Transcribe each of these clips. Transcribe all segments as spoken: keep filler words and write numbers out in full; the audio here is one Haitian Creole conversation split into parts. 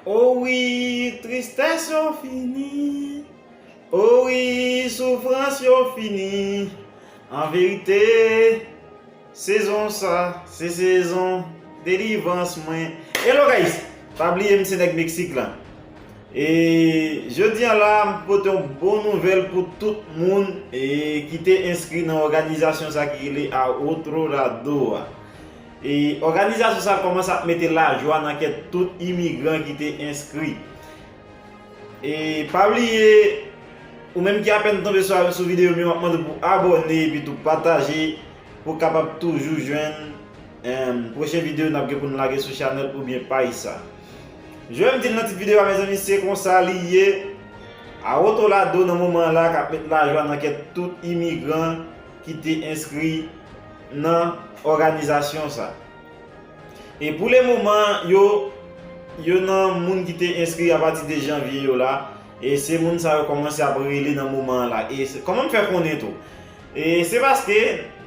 O wi, tristès yo fini. O wi, soufrans yo fini. An verite, sezon sa, se sezon delivrans mwen. Hello guys, pa bliye m se nèg Meksik la. E jodi a la, m pote yon bon nouvèl pou tout moun e ki te enskri nan òganizasyon sa ki rele A Otro Lado a. E òganizasyon sa kòmanse ap mete lajwa nan kè tout imigran ki te enskri. E pa bliye, ou menm ki apèn tonbe sou, sou videyo m yo, m ap mande w pou abòne epi tou pataje pou w kapab toujou jwenn, em, pwochen videyo n ap gen pou n lage sou chanèl oubyen paj sa. Jan m di l nan tit videyo a, mezanmi, se konsa li ye. A Otro Lado nan moman an la k ap met lajwa nan kè tout imigran ki te enskri nan òganizasyon sa. E pou le moman, yo, yo nan moun ki te enskri apati de janvye yo la, e se moun sa yo kòmanse ap rele nan moman an la. E se, kòman m fè konnen tou? E se paske,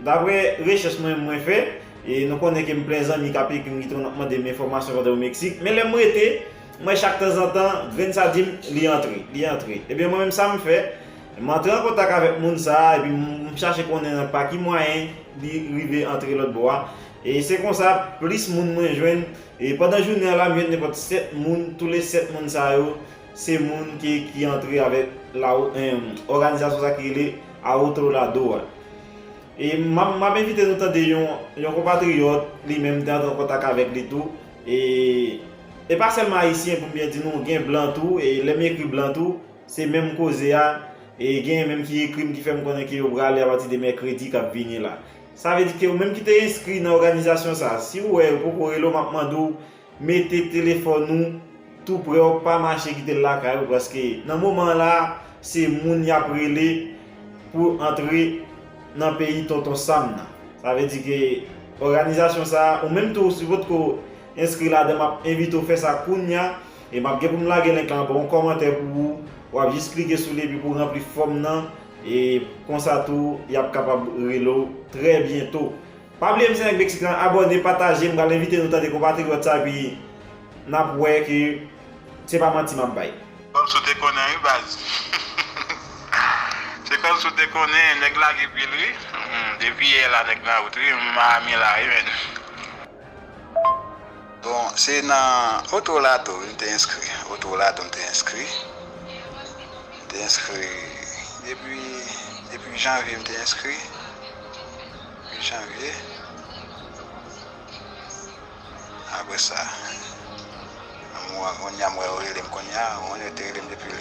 daprè rechèch mwen, mwen fè, e nou konnen ke m plen zanmi k ap ekri m, ki tou ap mande m enfòmasyon pandan yo Meksik. Men lè m rete, m wè chak tanzantan, grenn sa di m, li antre, li antre. Ebyen, mwen menm sa m fè, m antre an kontak avèk moun sa a, epi m, m chache konnen nan pa ki mwayen li rive antre lòt bò a. E se konsa, plis moun mwen jwenn, e pandan jounen an la, m jwenn nenpòt sèt moun, tou le sèt moun sa yo, se moun ki, ki antre avèk la, em, òganizasyon sa ki rele A Otro Lado a. E m ap, m ap envite nou tande yon, yon konpatriyòt, li menm te antre an kontak avèk li tou. E, e pa sèlman ayisyen, pou m byen di nou, gen blan tou, e lè m ekri blan tou, se menm koze a, e genyen menm ki ekri m, ki fè m konnen ke yo prale apati de mèkredi k ap vini la. Sa vle di ke ou menm ki te enskri nan òganizasyon sa, si w wè yo poko rele w, m ap mande w mete telefòn ou tou prè w, pa mache kite l lakay ou, paske nan moman an la, se moun y ap rele pou antre nan peyi Tonton Sam nan. Sa vle di ke òganizasyon sa a, ou menm tou, si w potko enskri ladan, m ap envite w fè sa kounye a, e m ap gen pou m lage link la anba yon kòmantè pou ou, w ap jis klike sou li epi pou w ranpli fòm nan, e konsa tou, y ap kapab rele w trè byento. Pa bliye m se nèg Meksik lan, abòne, pataje, m pral envite nou tande konpatriyòt sa, epi n ap wè ke se pa manti m ap bay. Kòmsi w te konnen wi baz. Se kòmsi w te konnen, nèg lage pye l wi. Hmm, depi yè la nèg nan wout wi, Miami la wi menn. Bon, se nan Otro Lado wi m te enskri. Otro Lado m te enskri. M te enskri depi, depi janvye m te enskri. Depi janvye. Apre sa, mwen, kounye a m wè yo rele m kounye a, mwen yo te rele m depi